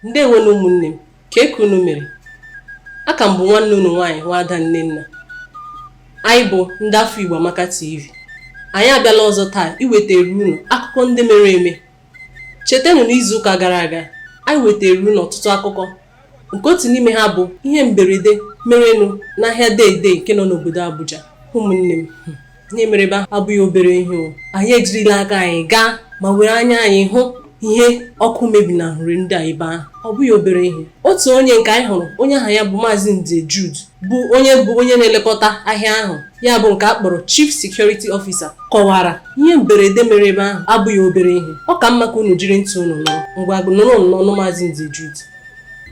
Ndewonu ụmụnne m, kee ka unu mere? Aka m bụ nwanne unu nwaanyị, Nwaada Nnenna. Anyị bụ ndị Afọ Igbo Amaka TV. Anyị abịala ọzọ taa iwetara unu akụkọ ndị mere eme. Chetanụ, n'izuụka gara aga, anyị wetara unu ọtụtụ akụkọ, nke otu n'ime ha bụ ihe mberede merenụ n'ahịa Dei nke nọ n'obodo Abuja. Ụmụnne m, ihe mere ebe ahụ abụghị obere ihe o. Anyị ejirila aka anyị gaa ma were anya anyị hụ ihe ọkụ mebinahụrụ ndị a ebe ahụ. Ọ bụghị obere ihe. Otu onye nke anyị hụrụ, onye aha ya bụ Maazị Nze Jude, bụ onye na-elekọta ahịa ahụ, ya bụ nke a kpọrọ Chief Security Officer, kọwara ihe mberede mere ebe ahụ abụghị obere ihe. Ọ ka mma ka unu jiri ntị unu nụrụ. Ngwa, nụrụ n'ọnụ Maazị Nze Jude.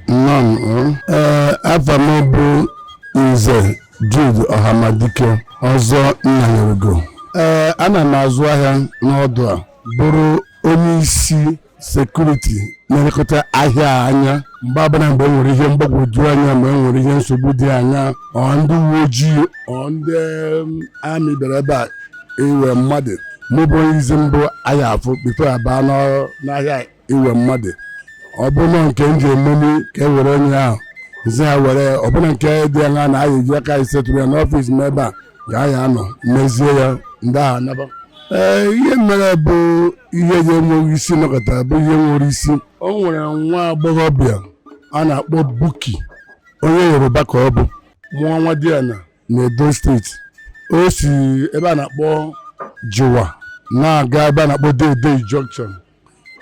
Nnọọ. Ee, afa m bụ Nze Jude Ọhamadike Ọzọ Nnanyerugo. Ee, ana m azụ ahịa n'ọdụ a, bụrụ onye isi security na-elekọta ahịa a anya. Mgbe ọbụla mgbe e nwere ihe mgbagwoju anya, mgbe e nwere ihe nsogbu dị anya, ọ ndị uwe ojii, ọ ndị army bịara ebe a iwe mmadụ, mụ bụ onye isi mbụ anyị afụ before abaa n'ahịa iwe mmadụ. Ọ bụ na nke m ji emeli ka e were onye ahụ, nsị ha were. Ọbụna nke dị anya na anyị eji aka anyị setụrụ ya n'office m ebe a ka anyị anọ mezie ya, ndị ahụ anaba. Ee, ihe mere bụ ihe ga-enweghị isi nọkọtara bụ ihe nwere isi. O nwere nwa agbọghọbịa a na-akpọ Buki, onye Yoruba ka ọ bụ, mụọ nwa di ya na Edo Steeti. O si ebe a na-akpọ Jiwa na-aga ebe a na-akpọ Dei Junction,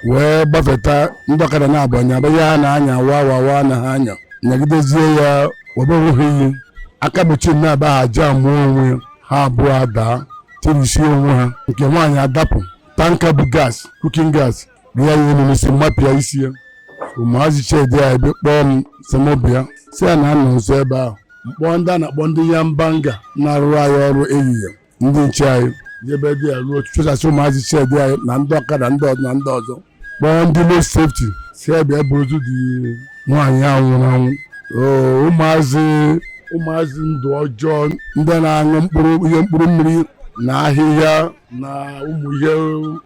wee gbafeta ndị ọkada na-abanye abanye ha na-anya wa wa wa na ha anya nyagidezie ya, webe onwe ha iyi aka mechie na-aba ha aja mụọ onwe ya. Ha abụọ adaa, tirisie onwe ha. Nke nwaanyị adapụ, tanker bụ gas, cooking gas, rie ya elu n'isi, mmapịa isi ya. Ụmụazị chedi ya ebe kpọọ m, sị m bịa, si ya na anọ nso ebe ahụ. Mkpọọ ndị a na-akpọ ndị Yambanga na-arụrụ anyị ọrụ ehihie, ndị nche anyị, jebe dị ya ruo chụsasị ụmụazị chedi anyị na ndị ọkada, ndị ọzọ na ndị ọzọ. Kpọọ ndị road safety, si ya bịa bụ ozu dị nwaanyị ahụ nwụrụ anwụ. Oo, ụmụazị ndụ ọjọọ, ndị na-aṅụ mkpụrụ ihe mkpụrụ mmiri na ahịhịa na ụmụ ihe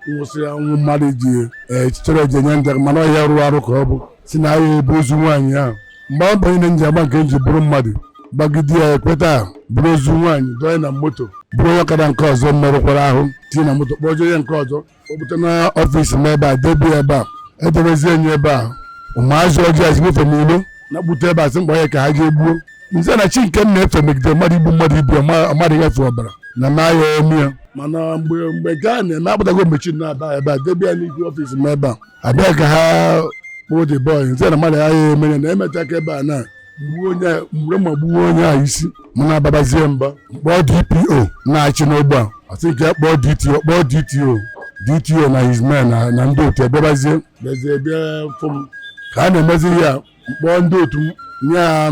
nwụsịrị anwụ mmadụ ji echere eji enye ndị mana ọhịa rụrụ arụ ka ọ bụ si na ahịa ebe ozu nwaanyị ahụ. Mgbe ọ banye na nji agba nke nji bụrụ mmadụ gbagide ya, ekweta bụrụ ozu nwaanyị, dọnye na moto, bụrụ onye ọkada nke ọzọ merụkwara ahụ tinye na moto, kpọjee onye nke ọzọ kpọpụta na office m ebe a, debe ya ebe a, edebezie enyi ebe a. Ụmụazị ọjọọ ezimefe n'ilo na-akpụte ebe a, sị mkpọ ya ka ha jee gbuo nze na chi nke m na-efe megide mmadụ igbu mmadụ ibi mmadụ ịghafe ọbara na ma ya eme ya. Mana mgbe nke a na-eme, akpụtago mechin na-aba ebe a, debe ya n'ihu office m ebe a, abịa ka ha kpụrụ the boy. Nze na mmadụ ya ya emere na emecha ka ebe a na mgbuo onye mgbe ma gbuo onye ahụ isi m na-ababazie mba. Kpọọ DPO na-achị n'ogbe a, asị nke kpọọ DTO, kpọọ DTO, DTO na his men na ndị otu ebịabazie, bịazie bịa fụ m ka a na-emezi ihe a. Mkpọọ ndị otu m nye ha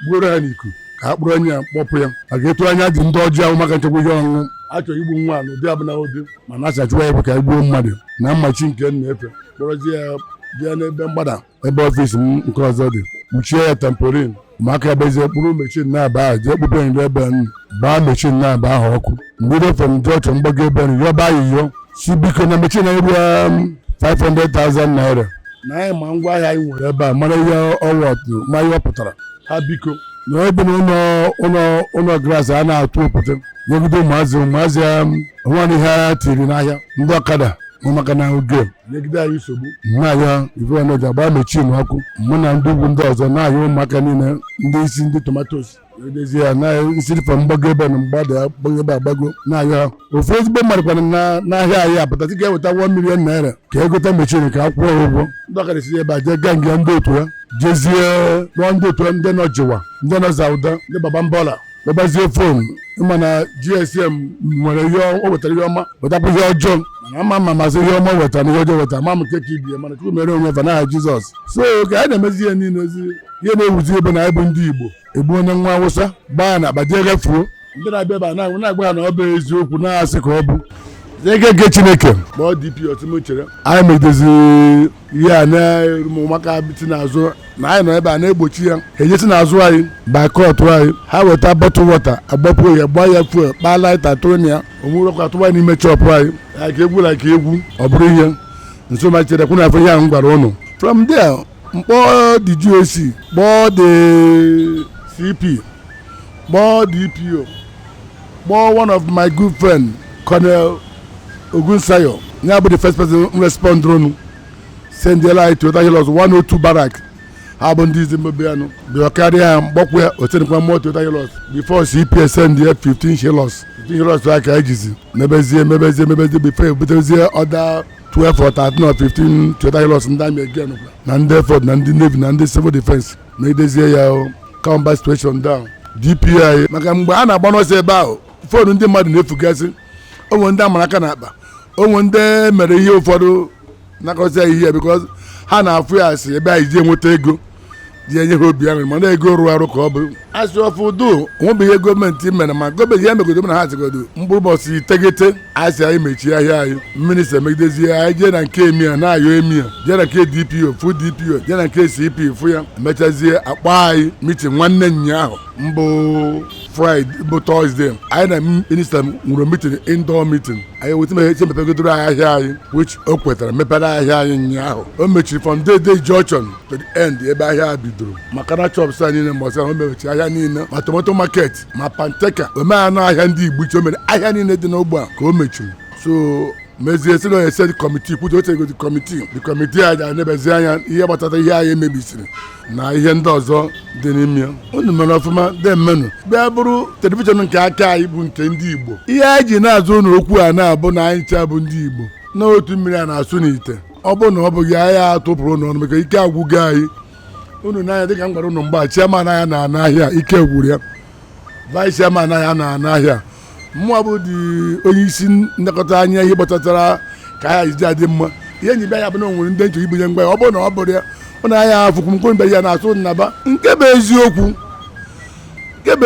gbuoro ha n'iku ka a kpụrụ onye a kpọpụ ya, maka etu anya dị ndị ọjọọ ahụ maka nchekwa ihe ọṅụṅụ achọrọ igbu nwa n'ụdị abụna ụdị, mana achachụwa ya bụ ka e gbuo mmadụ na mmachi nke m na-efe. Kpọrọzie ya bịa n'ebe mgbada ebe office m nke ọzọ dị, kpuchie ya tarpaulin. Ụmụaka bezie kpụrụ machine na-aba ahụ, jee kpụpe nri ebe m gbaa machine na-aba ahụ ọkụ. Mgbe from junction mgbago ebe m yọba ayịyọ, si biko na machine anyị ruo 500,000 naira, na anyị ma ngwa ahịa anyị nwere ebe a, mara ihe ọwọtụ, ma ihe ọ pụtara ha, biko na ebe na ụlọ ụlọ ụlọ glass a na-atụ okwute nyegide ụmụazị nwaanyị ihe ha tiri n'ahịa, ndị ọkada mụ maka na oge nyegide anyị nsogbu na-ahịa ife ọnọji agba machine ọkụ. Mụ na ndị ugwu ndị ọzọ na-ahịa ụmụaka niile, ndị isi ndị tomatoes edezie ya na nsiri from mgbago ebe na mgbada gbago ebe agbago na-ahịa ha. Ofu ezigbo mmadụ kwana na n'ahịa anyị apụta sị ga-eweta 1 million naira ka egota machine ka a kwụọ ya ụgwọ. Ndị ọkada si ebe a jee gaa nga ndị otu ya, jezie kpọọ ndị otu ya, ndị nọ Jiwa, ndị nọ Zauda, ndị Baba Mbola, gbabazie phone. Ịma na GSM nwere ihe o wetara, ihe ọma wetakwa ihe ọjọọ, mana ama ma masị ihe ọma wetara na ihe ọjọọ wetara ma m nke ka ibie, mana Chukwu mere onwe fa n'aha Jizọs. So ka anyị na-emezi ihe niile ezi ihe na-ewuzi ebe na anyị bụ ndị Igbo egbu onye nwa Awụsa gbaa ya na akpa jee ghafuo. Ndị na-abịa ebe a na-agba ha na ọ bụ eziokwu na-asị ka ọ bụ eke nke Chineke. Kpọọ DP otu chere anyị megidezi ihe a na-eru m maka si n'azụ na anyị nọ ebe a na-egbochi ya, ha ejesi n'azụ anyị bakọtụ anyị, ha weta bottle water agbapụ ya, gbaa ya fuel, kpaa lighter, tụrụ na ya onwurọkwa, atụwa ya n'ime shop anyị ya ka egwu la ka egwu. Ọ bụrụ ihe nso ma chere kwụ na afọ ihe ahụ m gwara ụnụ. From there Mkpọọ the GOC, kpọọ the CP, kpọọ DPO, kpọọ one of my good friend, Colonel Ogunsayo, ya bụ the first person respond ronu, sendiela anyị Toyota Hilux 102 Barrack. Ha bụ ndị izi mmebi anụ bịa karịa ya mgbakwu ya osenikwa mmụọ Toyota Hilux before CPS send ya 15 Hilux. 15 Hilux a ka ejizi mebezie mebezie mebezie before ebutezie other 12 or 13 or 15 Toyota Hilux. Ndị army again na ndị Air na ndị Navy na ndị Civil Defense megidezie ya o combat situation down. DPI maka mgbe a na-agba n'ọsọ ebe ahụ, phone ndị mmadụ na-efugasị, onwe ndị amara aka n'akpa, onwe ndị mere ihe ụfọdụ nakọsị ya ihe because ha na-afụ ya asị ebe anyị ji enweta ego ji enye ha obi aṅụrị, mana ego rụrụ arụ ka ọ bụ asị ọfụ udo. Onwebeghị ihe gọọmenti mere, ma gọọmenti ihe megodo na ha sịgodo mkpụrụ ụbọchị 9 asị anyị mechie ahịa anyị. Minista emegidezie anyị, jee na nke emia na-ayọ emia, jee na nke DPO fụ DPO, jee na nke CP fụ ya. Emechazie akpọ anyị meeting nwanne nyaahụ mbụ Friday bụ Thursday. Anyị na minista nwere meeting, indoor meeting. Anyị weta meghe mepegodoro anyị ahịa anyị, which o kwetara mepere ahịa anyị nyaahụ. O mechiri from day day junction to the end ebe ahịa bidoro, maka na shops anyị niile mbọsị ahụ o mechiri ahịa niile, ma tomato market, ma panteka omenala ahịa ndị Igbo iche. O mere ahịa niile dị n'ogbe a ka o mechiri. So mezie si na ese committee kwute otu committee, the committee a ga-anebezi anya ihe gbasara ihe anyị emebisiri na ihe ndị ọzọ dị n'ime ya. Unu mere ọfụma dị mmenụ bịa bụrụ television nke aka anyị bụ nke ndị Igbo. Ihe anyị ji na-azụ unu okwu a na-abụ na anyị ncha bụ ndị Igbo n'otu mmiri a na-asụ n'ite. Ọ bụrụ na ọ bụghị anyị atụpụrụ unu ọnụ maka ike agwụgo anyị. Unu n'anya, dịka m gwara unu mgbe chairman anya na-ana ahịa, ike gwụrụ ya. Vice chairman anya na-ana ahịa, mmụọ bụ dị onye isi nlekọta anya ihe gbasatara ka ahịa ji adị mma. Ihe nyi bịa ya bụ na o nwere ndị nchọ ibunye ngwa ya. Ọ bụrụ na ọ bụrụ ya, ọ na ahịa afụkwụ mkpụrụ mbe ya na-asụ nnaba. Nke bụ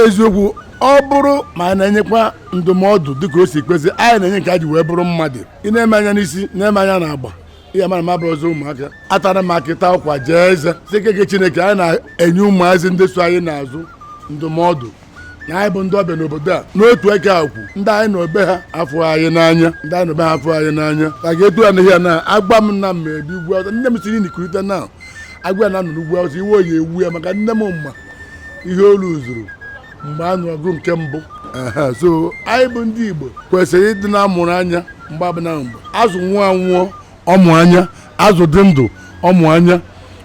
eziokwu, ọ bụrụ ma anyị na-enyekwa ndụmọdụ dịka o si kwesị, anyị na-enye nke a ji wee bụrụ mmadụ. Ị na-eme anya n'isi, na-eme anya n'agba ihe mara ma bụrụ ọzọ. Ụmụaka atara m akịta ụkwa jee eze si keke Chineke. Anyị na-enye ụmụazị ndị so anyị n'azụ ndụmọdụ na anyị bụ ndị ọbịa n'obodo a n'otu eke akwụ. Ndị anyị na obe ha afụ anyị n'anya, ndị anyị na obe ha afụ anyị n'anya ka ga-etu ya n'ihe na agba m na mma ebi ugwu Awụsa. Nne m siri n'ikurite na agwa ya na nọ n'ugwu Awụsa, iwe oyi ewu ya maka nne m mma ihe olu zuru mgbe a nụrụ ọgụ nke mbụ. So anyị bụ ndị Igbo kwesịrị ịdị na-amụrụ anya mgbe abụna mgbe azụ nwụọ anwụọ ọmụ anya, azụ dị ndụ ọmụ anya.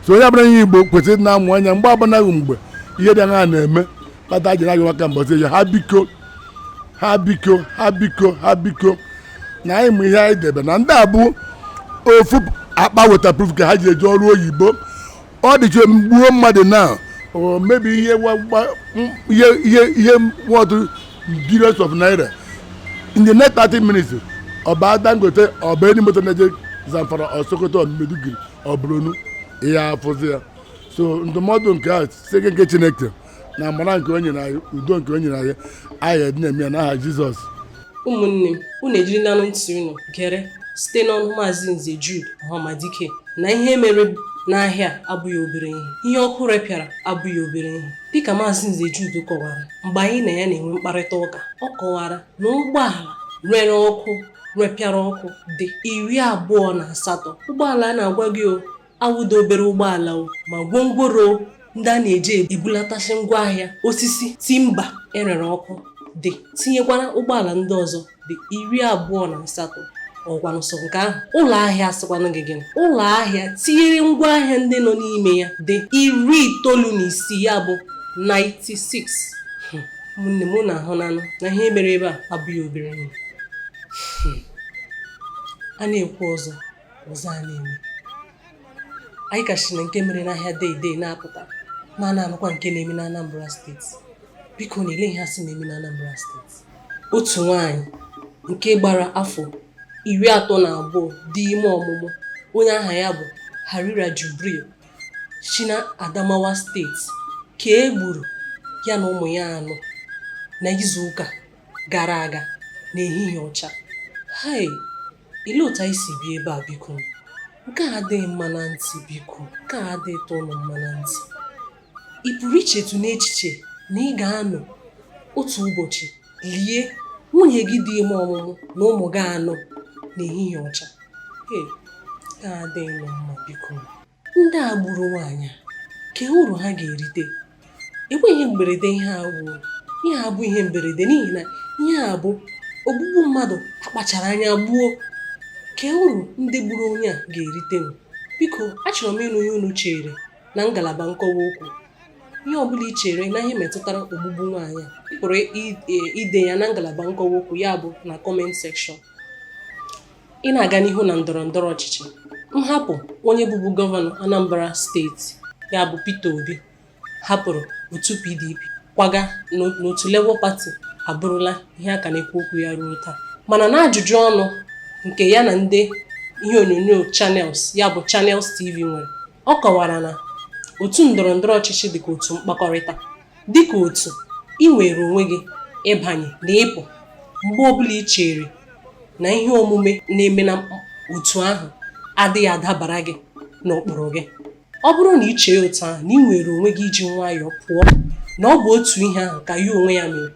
So onye ọbụla ihe Igbo kwesịrị ịdị na-amụ anya mgbe abụnaghị mgbe ihe dị aṅa na-eme kpata ji na-agị maka mbọsị ya. Ha biko, ha biko, ha biko, ha biko, na anyị mụ ihe anyị debe na ndị a bụ ofu akpa waterproof ka ha ji eji ọrụ oyibo. Ọ dịcha gbuo mmadụ na o mebi ihe ihe ihe ihe worth billions of naira in the next 30 minutes. Ọba Dangote, ọba any moto na-eje Zamfara or Sokoto or Maiduguri or Borno, ihe afụzi ya. So ndụmọdụ nke a site nke Chineke na amara nke o nyere anyị, udo nke o nyere anyị, anyị na-eme ya n'aha Jizọs. Ụmụnne m, unu ejirilanụ ntị unu gere site n'ọnụ Maazị Nze Jude Ọhamadike na ihe mere n'ahịa abụghị obere ihe. Ihe ọkụ repịara abụghị obere ihe. Dịka Maazị Nze Jude kọwara mgbe anyị na ya na-enwe mkparịta ụka, ọ kọwara na ụgbọala rere ọkụ, repịara ọkụ dị 28. Ụgbọala a na-agwa gị o awụdo obere ụgbọala o, ma gwongworo ndị a na-eji ebulatasị ngwaahịa osisi timber erere ọkụ dị, tinyekwara ụgbọala ndị ọzọ dị 28. Ọkwanụ sọ nke ahụ, ụlọ ahịa asịkwanụ gị gịnị, ụlọ ahịa tinyere ngwaahịa ndị nọ n'ime ya dị 96, ya bụ 96. Ụmụnne m na-ahụnanụ na ihe mere ebe a abụghị obere ihe. A na-ekwu ọzọ ọzọ a na-eme. Anyị kachi na nke mere n'ahịa Dei na-apụta ma na-anụkwa nke na-eme na Anambra Steeti. Biko, na ele ihe asị na-eme na Anambra Steeti. Otu nwaanyị nke gbara afọ 32 dị ime ọmụmụ, onye aha ya bụ Harira Jubril, si na Adamawa Steeti ka e gburu ya na ụmụ ya anọ na izu ụka gara aga n'ehihie ọcha. Hai, elee otu anyị si bi ebe a? Biko, nke a adịghị mma na ntị. Biko, nke a adịghị tọ ụnụ mma na ntị. Ị pụrụ ichetu n'echiche na ị ga-anọ otu ụbọchị lie nwunye gị dị ime ọmụmụ na ụmụ gị anọ n'ehihie ọcha? Ee, nke a adịghị nụ mma. Biko, Ndị a gburu nwaanyị a, kee uru ha ga-erite? Enweghị ihe mberede ihe a wụ. Ihe a bụ ihe mberede n'ihi na ihe a bụ ogbugbu mmadụ akpachara anya gbuo. Kee uru ndị gburu onye a ga-erite? Biko, achọrọ m ịnụ ihe unu chere na ngalaba nkọwa okwu. Ihe ọbụla i chere na ihe metụtara ogbugbu nwaanyị a, ị pụrụ ide ya na ngalaba nkọwa okwu, ya bụ na comment section. Ị na-aga n'ihu na ndọrọ ndọrọ ọchịchị, nhapụ onye bụbu gọvanọ Anambra steeti, ya bụ Peter Obi, hapụrụ otu PDP kwaga n'otu Labour Party abụrụla ihe a ka na-ekwu okwu ya ruo taa. Mana n'ajụjụ ọnụ nke ya na ndị ihe onyonyo Channels, ya bụ Channels TV nwere, ọ kọwara na otu ndọrọ ndọrọ ọchịchị dịka otu mkpakọrịta, dịka otu ị nwere onwe gị ịbanye na ịpụ mgbe ọbụla ị chere na ihe omume na-eme na otu ahụ adịghị adabara gị n'ụkpụrụ gị. Ọ bụrụ na ị chee otu ahụ, na ị nwere onwe gị iji nwayọọ pụọ, na ọ bụ otu ihe ahụ ka ya onwe ya mere,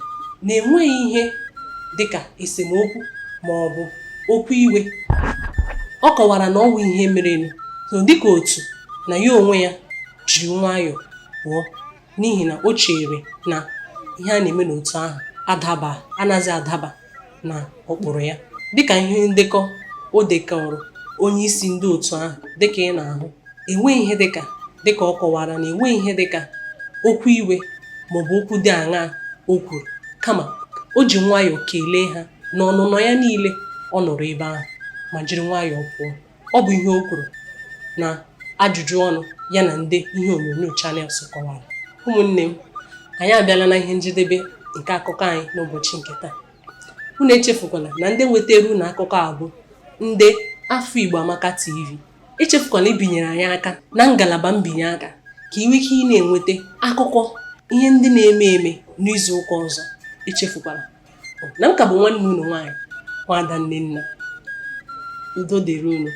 na enweghị ihe dịka esemokwu ma ọ bụ okwu iwe. Ọ kọwara na ọ wụ ihe merenụ so dịka otu na ya onwe ya jiri nwayọọ pụọ n'ihi na o chere na ihe a na-eme n'otu ahụ adaba anaghị adaba na ụkpụrụ ya. Dịka ihe ndekọ o dekọrọ onye isi ndị otu ahụ, dịka ị na-ahụ, enweghị ihe dịka dịka ọ kọwara na enweghị ihe dịka okwu iwe maọbụ okwu dị aṅaa o kwuru, kama o ji nwayọọ kelee ha na ọnụnọ ya niile ọ nọrọ ebe ahụ ma jiri nwayọọ pụọ. Ọ bụ ihe o kwuru na ajụjụ ọnụ ya na ndị ihe onyonyo Channels kọwara. Ụmụnne m, anyị abịala na ihe njedebe nke akụkọ anyị n'ụbọchị nke taa. Unu echefukwala na ndị nwetara unu akụkọ a bụ ndị Afọ Igbo Amaka TV. Echefukwala ibinyere anyị aka na ngalaba mbinye aka ka ị nwee ike ị na-enweta akụkọ ihe ndị na-eme eme n'izu ụka ọzọ. Echefukwala na m ka bụ nwanne unu nwaanyị, Nwaada Nnenna. Udo dịrị unu.